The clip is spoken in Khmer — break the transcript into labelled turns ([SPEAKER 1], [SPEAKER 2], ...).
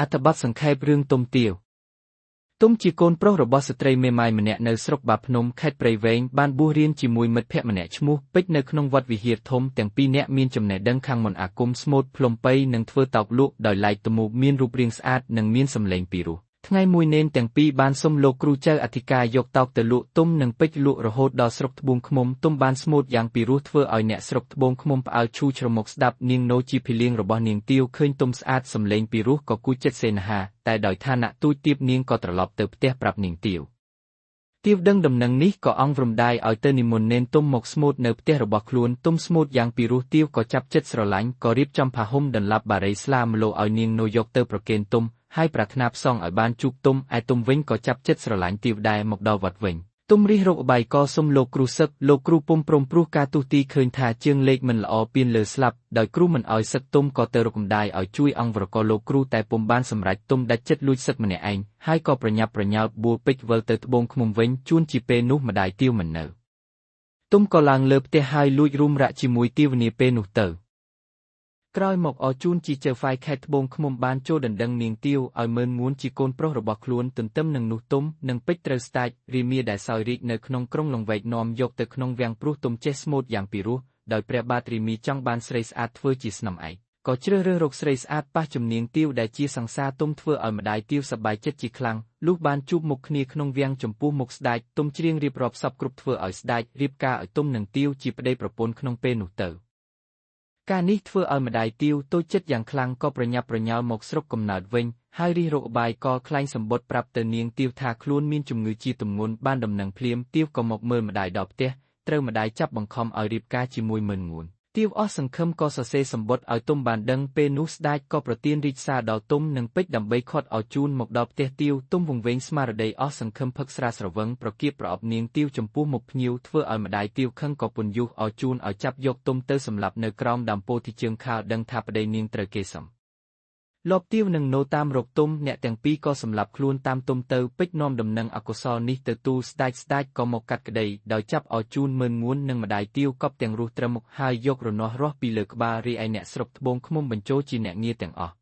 [SPEAKER 1] អត្ថបទសង្ខេបរឿងទុំទាវទុំជាកូនប្រុសរបស់ស្ត្រីមេម៉ាយម្នាក់នៅស្រុកបាភ្នំខេត្តព្រៃវែងបានបួសរៀនជាមួយមិត្តភក្តិម្នាក់ឈ្មោះពេជ្រនៅក្នុងវត្តវិហារធំទាំងពីរនាក់មានចំណេះដឹងខាងមន្តអាគមស្មូតផ្លុំប៉ីនិងធ្វើតោកលក់ដោយឡែកទមូកមានរូបរាងស្អាតនិងមានសម្លេងពីរោះថ្ងៃមួយនេនទាំងពីរបានសុំលោកគ្រូចៅអធិការយកតោកទៅលក់ទុំនិងពេជ្រលក់រហូតដល់ស្រុកត្បូងឃ្មុំទុំបានស្មូតយ៉ាងពីរោះធ្វើឲ្យអ្នកស្រុកត្បូងឃ្មុំផ្អើលឈូច្រមុកស្ដាប់នាងណូជាភីលៀងរបស់នាងទាវឃើញទុំស្អាតសំលេងពីរោះក៏គូចិត្តសេនហាតែដោយឋានៈទូចទាបនាងក៏ត្រឡប់ទៅផ្ទះប្រាប់នាងទាវទាវដឹងដំណឹងនេះក៏អង្គរំដាយឲ្យទៅនិមន្តនេនទុំមកស្មូតនៅផ្ទះរបស់ខ្លួនទុំស្មូតយ៉ាងពីរោះទាវក៏ចាប់ចិត្តស្រឡាញ់ក៏រៀបចំផាហុំដន្លាប់បារីស្លាមលោឲ្យនាងណូយកទៅប្រគេនទុំហើយប្រាថ្នាផ្សងឲ្យបានជួបទុំឯទុំវិញក៏ចាប់ចិត្តស្រឡាញ់ទាវដែរមកដល់វត្តវិញទុំរិះរកឧបាយកសុំលោកគ្រូសឹកលោកគ្រូពុំព្រមព្រោះការទុះទីឃើញថាជើងលេខមិនល្អពៀនលើស្លាប់ដោយគ្រូមិនឲ្យសឹកទុំក៏ទៅរកម្ដាយឲ្យជួយអង្គវរកលោកគ្រូតែពុំបានសម្រេចទុំដាច់ចិត្តលួចសឹកម្នាក់ឯងហើយក៏ប្រញាប់ប្រញាល់បួលពេជ្រវិលទៅត្បូងឃ្មុំវិញជួនជាពេលនោះម្ដាយទាវមិននៅទុំក៏ឡើងលើផ្ទះហើយលួចរួមរ៉ាក់ជាមួយទាវនាពេលនោះទៅក្រោយមកអជូនជាចៅហ្វាយខេត្តត្បូងឃ្មុំបានចូលដណ្ដឹងនាងទាវឲ្យមើលងួនជាកូនប្រុសរបស់ខ្លួនទន្ទឹមនឹងនោះទុំនិងពេជ្រត្រូវស្តាចរាមាដែលសោយរាជនៅក្នុងក្រុងលង្វែកនាំយកទៅក្នុងវាំងព្រោះទុំចេះស្មូតយ៉ាងពីរោះដោយព្រះបាទរាមាចង់បានស្រីស្អាតធ្វើជាស្នំឯកក៏ជ្រើសរើសរកស្រីស្អាតប៉ះជំនាញទាវដែលជាសង្សារទុំធ្វើឲ្យម្ដាយទាវសប្បាយចិត្តជាខ្លាំងលុះបានជួបមុខគ្នាក្នុងវាំងចំពោះមុខស្ដេចទុំច្រៀងរៀបរាប់សពគ្រប់ធ្វើឲ្យស្ដេចរៀបការឲ្យទុំនិងទាវជាប្តីប្រពន្ធក្នុងពេលនោះទៅការនេះធ្វើឲ្យម្ដាយទាវតូចចិត្តយ៉ាងខ្លាំងក៏ប្រញាប់ប្រញាល់មកស្រុកកំណើតវិញហើយរិះរកឧបាយកក្លែងសម្បត្តិប្រាប់ទៅនាងទាវថាខ្លួនមានជំងឺជាទម្ងន់បានដំណឹងភ្លាមទាវក៏មកមើលម្ដាយដល់ផ្ទះត្រូវម្ដាយចាប់បង្ខំឲ្យរៀបការជាមួយមើលងួនទាវអស់សង្ឃឹមក៏សរសេរសម្បត្តិឲ្យទុំបានដឹងពេលនោះស្ដេចក៏ប្រទានរាជសារដល់ទុំនិងពេជ្រដើម្បីឃាត់ឲ្យជូនមកដល់ផ្ទះទាវទុំវង្វេងស្មារតីអស់សង្ឃឹមផឹកស្រាស្រវឹងប្រគៀបប្រអប់នាងទាវចំពោះមុខភ្ញៀវធ្វើឲ្យម្ដាយទាវខឹងក៏ពន្យុះឲ្យជូនឲ្យចាប់យកទុំទៅសម្លាប់នៅក្រោមដើមពោធិជើងខាលដឹងថាប្តីនាងត្រូវគេសំលបទាវនឹងណូតាមរកទុំអ្នកទាំងពីរក៏សម្លាប់ខ្លួនតាមទុំទៅពេជ្រនាំដំណឹងអកុសលនេះទៅទូលស្ដេចស្ដេចក៏មកកាត់ក្តីដោយចាប់ឲ្យជូនមើលងួននិងម្ដាយទាវកប់ទាំងរស់ត្រឹមមុខហើយយករនាស់រាស់ពីលើក្បាលរីឯអ្នកស្រុកត្បូងឃ្មុំបញ្ចូលជាអ្នកងារទាំងអស់។